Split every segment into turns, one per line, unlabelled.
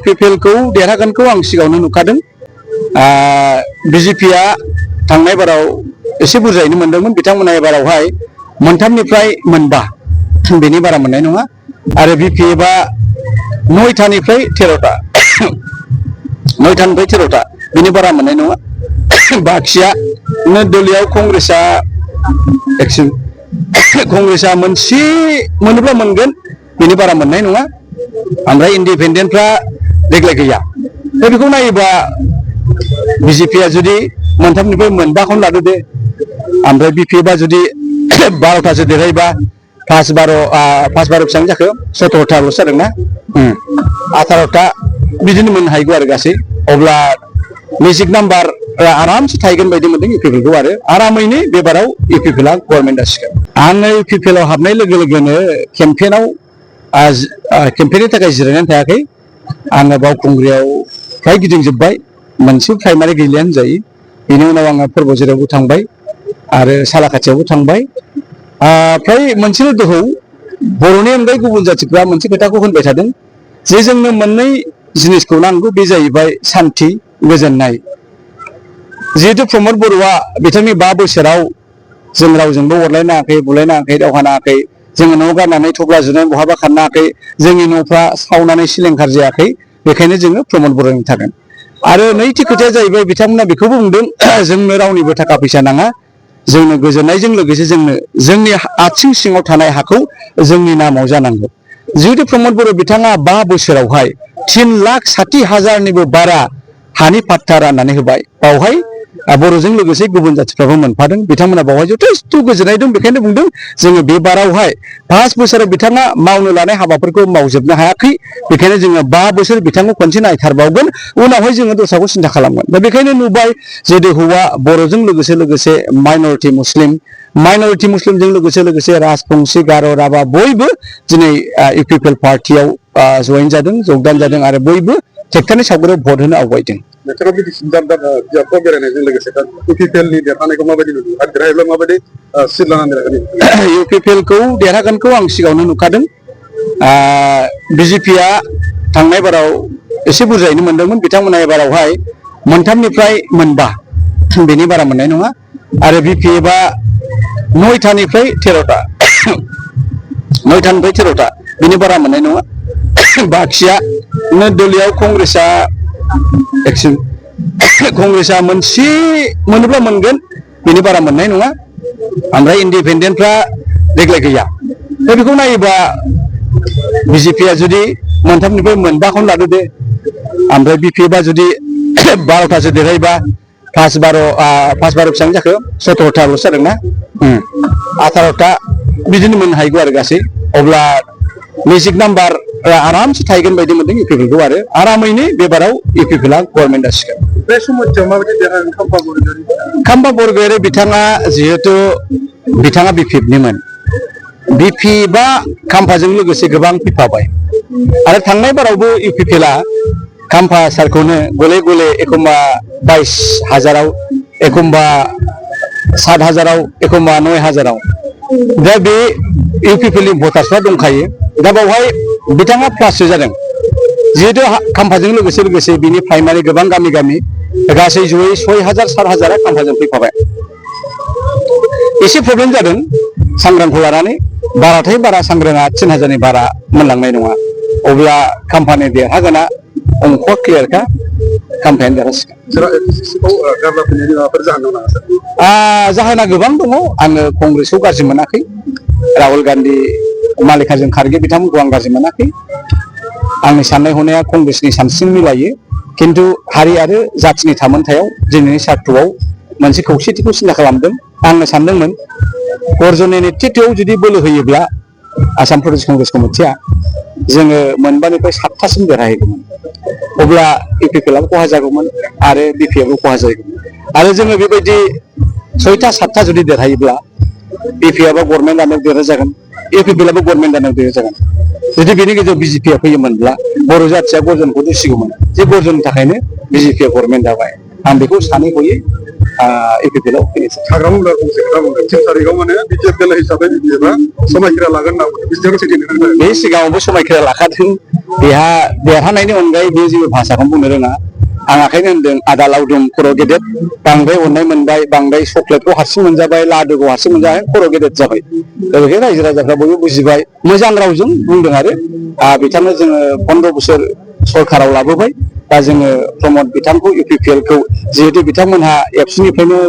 UPPL को देरहागोनखौ आं सिगाङावनो नुखादों। BJP थांनाय बाराव एसे बुरजायैनो मोनदोंमोन, बिथांमोना एबारावहाय मोनथामनिफ्राय मोनबा बेनि बारा मोननाय नङा। आरो BPF 9टानिफ्राय 13टा 9टानिफ्राय 13टा बेनि बारा मोननाय नङा। बाखिया दलियाव कंग्रेसा मोनसे मोनोब्ला मोनगोन, बेनि बारा मोननाय नङा। ओमफ्राय इन्डिपेन्डेन्टफ्रा देग्लाय गैया। दा बेखौ नायोबा BJP जुदि मोनथामनिफ्राय मोनबाखौनो लादो दे, ओमफ्राय BPF जुदि 12टासो देरहायोबा 5-12 बेसेबां जाखो 17टाल'सो जादोंना, 18टा बिदिनो मोननो हागौ आरो गासै। अब्ला मेजिक नाम्बार आरामसे थाहैगोन बायदि मोनदों UPPL खौ। आरो आरामैनो बेबाराव UPPL गभर्नमेन्ट जासिगोन। आङो UPPL हाबनाय लोगो लोगोनो केम्पेननि थाखाय जिरायनानै थायाखै। आङो बावखुंग्रियाव फ्राय गिदिंजोब्बाय, मोनसे प्राइमारि गैलियानो जायो। बेनि उनाव आङो फोरबोजिरायावबो थांबाय आरो सालाकाथियावबो थांबाय। फ्राय मोनसेल' दोहौ बर'नि अनगायै गुबुन जाथिफ्रा मोनसे खोथाखौ होनबाय थादों जे जोंनो मोननै जिनिसखौ नांगौ, बे जाहैबाय सान्थि, गोजोननाय। जिहेतु प्रमद बर'आ बिथांनि 5 बोसोराव जों रावजोंबो अरलायनाङाखै, बुलायनाङाखै, दावहा नाङाखै, जोङो न' गारनानै थफ्ला जुनानै बहाबा खारनाङाखै, जोंनि न'फ्रा सावनानै सिलिंखार जायाखै। बेखायनो जोङो प्रमद बर'नि थागोन। आरो नैथि खोथाया जाहैबाय बिथांमोना बेखौबो बुंदों जोंनो रावनिबो थाखा फैसा नाङा, जोंनो गोजोननायजों लोगोसे जोंनो जोंनि आथिं सिङाव थानाय हाखौ जोंनि नामाव जानांगौ। जिहेतु प्रमद बर' बिथाङा 5 बोसोरावहाय 3,60,000निबो बारा हानि पाट्टा राननानै होबाय। बावहाय बर'जों लोगोसे गुबुन जाथिफ्राबो मोनफादों। बिथांमोना बावहाय जथेस्थ' गोजोननाय दं। बेखायनो बुंदों जोङो बे बारावहाय 5 बोसोराव बिथाङा मावनो लानाय हाबाफोरखौ मावजोबनो हायाखै, बेखायनो जोङो 5 बोसोर बिथांखौ खनसे नायथारबावगोन, उनावहाय जोङो दस्राखौ सिन्था खालामगोन। दा बेखायनो नुबाय जे दोहौआ बर'जों लोगोसे माइनरिटि मुस्लिमजों लोगोसे राजबंसि, गार', राभा बयबो दिनै UPPL पार्टियाव जयेन जादों, जगदान जादों आरो बयबो ट्रेक्टरनि सावगारियाव भट होनो आवगायदों।
नोंथाङा बिदिसिम बिजाबफ्राव बेरायनायजों लोगोसे UPPLनि देरहानायखौ माबायदि नुदों आरो देरहायोब्ला माबायदि सिट लानानै देरहागोन?
UPPL खौ देरहागोनखौ आं सिगाङावनो नुखादों। BJP थांनाय बाराव एसे बुरजायैनो मोनदोंमोन, बिथांमोना एबारावहाय मोनथामनिफ्राय मोनबा बेनि बारा मोननाय नङा। आरो BPF 9टानिफ्राय 13टा 9टानिफ्राय 13टा बेनि बारा मोननाय नङा। बाखिया दलियाव कंग्रेसा मोनसे मोनोब्ला मोनगोन, बेनि बारा मोननाय नङा। ओमफ्राय इन्डिपेन्डेन्टफ्रा देग्लाय गैया। दा बेखौ नायोबा BJP जुदि मोनथामनिफ्राय मोनबाखौनो लादो दे, ओमफ्राय BPF जुदि 12टासो देरहायोबा 5-12 बेसेबां जाखो 17टाल'सो जादोंना, 18टा बिदिनो मोननो हागौ आरो गासै। अब्ला मेजिक नाम्बार आरामसे थाहैगोन बायदि मोनदों UPPL खौ। आरो आरामैनो बेबाराव UPPL गभर्नमेन्ट जासिगोन।
बे समस्यायाव माबायदि देरहागोन
खाम्फा बरगयारि बिथाङा? जिहेतु बिथाङा BPFनिमोन, BPF खाम्फाजों लोगोसे गोबां फैफाबाय। आरो थांनाय बारावबो UPPL खाम्फा सारखौनो गले गले एखमबा 22,000, एखमबा 7,000, एखमबा 9,000। दा बे UPPLनि भटार्सफ्रा दंखायो। दा बावहाय बिथाङा प्लाससो जादों। जिहेतु खाम्फाजों लोगोसे बिनि प्राइमारि गोबां गामि गासै जयै 6,000-7,000 खाम्फाजों फैफाबाय। एसे प्रब्लेम जादों सांग्रांखौ लानानै, बाराथाय बारा सांग्राङा 3,000नि बारा मोनलांनाय नङा। अब्ला खाम्फानि देरहागोना अंक'आ क्लियारखा, खाम्फायानो देरहासिगोन। जाहोना गोबां दङ। आङो कंग्रेसखौ गाज्रि मोनाखै, राहुल गान्धी, माल्लिकार्जुन खारगे बिथांमोनखौ आं गाज्रि मोनाखै। आंनि साननाय हनाया कंग्रेसनि सानस्रिजों मिलायो। खिन्थु हारि आरो जाथिनि थामोनथायाव दिनैनि सार्थ'आव मोनसे खौसेथिखौ सिन्था खालामदों। आङो सानदोंमोन अर्जुननि नेतृत्वआव जुदि बोलो होयोब्ला आसाम प्रदेश कंग्रेस कमिटिया जोङो मोनबानिफ्राय 7टासिम देरहाहैगौमोन। अब्ला UPPLआबो खहा जागौमोन आरो BPFआबो खहा जागौमोन। आरो जोङो बेबायदि 6टा-7टा जुदि देरहायोब्ला BPFआ गभर्नमेन्ट दानायाव देरहाजागोन, UPPLआबो गभर्नमेन्ट दानायाव देरहाजागोन। जुदि बेनि गेजेराव BJP फैयोमोनब्ला बर' जाथिया गर्जनखौ दुसिगौमोन। जे गर्जननि थाखायनो BJP गभर्नमेन्ट जाबाय। आं बेखौ सानै हयै इउपिपिएलआव फैनोसै।
हाग्रा मुंदार गंसे खोथा बुंदों 3 तारिखआव माने बिटिआर बेला हिसाबै बिदिबा समायखिरा लागोन होनना बुंदों बिदियाव सैथो
बे सिगाङावबो समायखिरा लाखादों बेहा देरहानायनि अनगायै बे जेबो भाषाखौनो बुंनो रोङा आं आखायनो होनदों आदा लावदुम खर' गेदेर बांद्राय अननाय मोनबाय बांद्राय चक्लेटखौ हारसिं मोनजाबाय लादुखौ हारसिं मोनजाबाय खर' गेदेर जाबाय दा बेखायनो रायजो राजाफ्रा बयबो बुजिबाय मोजां रावजों बुंदों आरो बिथांनो जोङो 15 बोसोर सरकाराव लाबोबाय दा जोङो प्रमद बिथांखौ इउपिपिएलखौ जिहेतु बिथांमोनहा एबसुनिफ्रायनो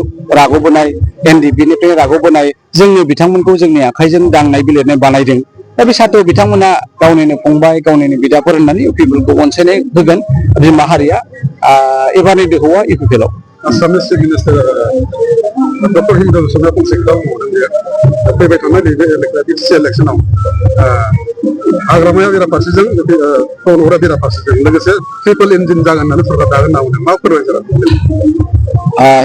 राग'बोनाय एनडिपिनिफ्राय राग'बोनाय जोंनो बिथांमोनखौ जोंनि आखाइजों दांनाय बिलिरनाय बानायदों दा बे साथ्र बिथांमोना गावनिनो फंबाय गावनिनो बिदाफोर होननानै इउपिपिएलखौ अनसायनाय होगोन बिमा हारिया एबारनि दोहौआ इउपिपिएलआव।
आसामनि chief minister doctor Himanta Biswa फंसे खोथा बुंदों जे फैबाय थानाय नैबे बिटिसि इलेक्सनाव हाग्रामाया बेराफारसेजों टाउनहरा बेराफारसेजों लोगोसे ट्रिपल इन्जिन जागोन होननानै सरकार दागोन होनना बुंदों मा फोरमायगोन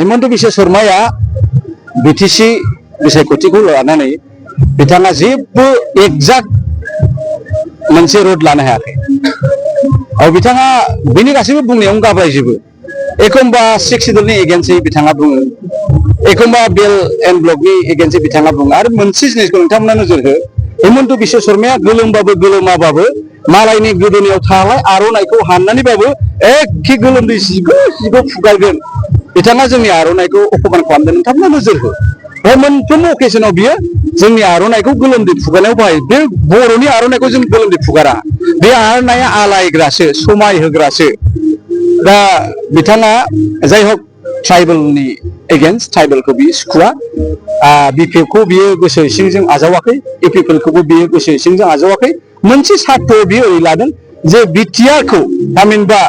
हिमन्त बिश्व शर्माया बिटिसि बिसायख'थिखौ लानानै बिथाङा जेबो एक्जाक्ट मोनसे रुट लानो हायाखै बिथाङा बिनि गासैबो बुंनायावनो गाब्रायजोबो एखमबा सिक्सिडलनि एगेन्स्टै बिथाङा बुङो एखमबा बेल एन्ड ब्लकनि एगेन्स्टै बिथाङा बुङो आरो मोनसे जिनिसखौ नोंथांमोना नोजोर हो हिमन्त बिश्व शर्माया गोलोमबाबो गोलोमाबाबो मालायनि गोदोनायाव थानाय आर'नाइखौ हाननानैबाबो एखे गोलोमदै जिगु फुगारगोन बिथाङा जोंनि आर'नाइखौ अपमान खालामदों नोंथांमोना नोजोर हो बे मोनफ्रोमबो अकेसनाव बियो जोंनि आर'नाइखौ गोलोमदै फुगारनायाव बाहायो बे बर'नि आर'नाइखौ जों गोलोमदै फुगारा बे आर'नाइया आलायग्रासो समाय होग्रासो दा बिथाङा जाय हक ट्राइबेलनि एगेन्स्ट ट्राइबेलखौ बियो सुखुवा बिपिएफखौ बियो गोसो सिंजों आजावाखै इउपिपिएलखौबो बियो गोसो सिंजों आजावाखै मोनसे सार्थ बियो ओरै लादों जे बिटिआरखौ थामहिनबा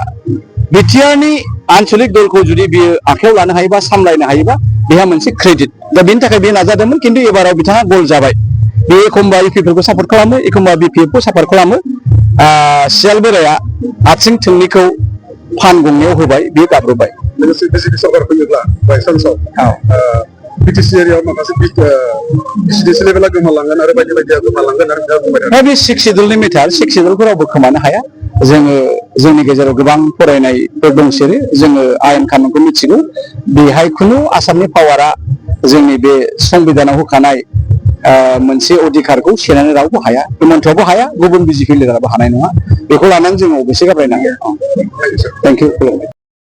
बिटिआरनि आन्चलिक दलखौ जुदि बियो आखायाव लानो हायोबा सामलायनो हायोबा बेहा मोनसे क्रेडिट दा बेनि थाखाय बियो नाजादोंमोन खिन्थु एबाराव बिथाङा गल जाबाय बे एखमबा इउपिपिएलखौ सापर्ट खालामो एखमबा बिपिएफखौ सापर्ट खालामो सियाल बोराया आथिं थोंनैखौ फान गंनायाव होबाय बियो गाब्रबाय
लोगोसे बिजेपि सरकार फैयोब्ला बायसान्सआव बिटिसि एरियायाव माखासे बिसिडिसि लेभेला गोमालांगोन आरो बायदि बायदिया गोमालांगोन आरो
दा बे 6 सिडुलनि मेटार 6 सिडुलखौ रावबो खोमानो हाया जोङो जोंनि गेजेराव गोबां फरायनायफोर दंसोरो जोङो आयेन कानुनखौ मिथिगौ बेहाय खुनु आसामनि पावारा जोंनि बे संबिधानाव होखानाय मोनसे अधिकारखौ सेनानै रावबो हाया हिमन्तआबो हाया गुबुन बिजेपि लिडाराबो हानाय नङा बेखौ लानानै जोङो अबयसे गाब्रायनांगोन थेंक इउ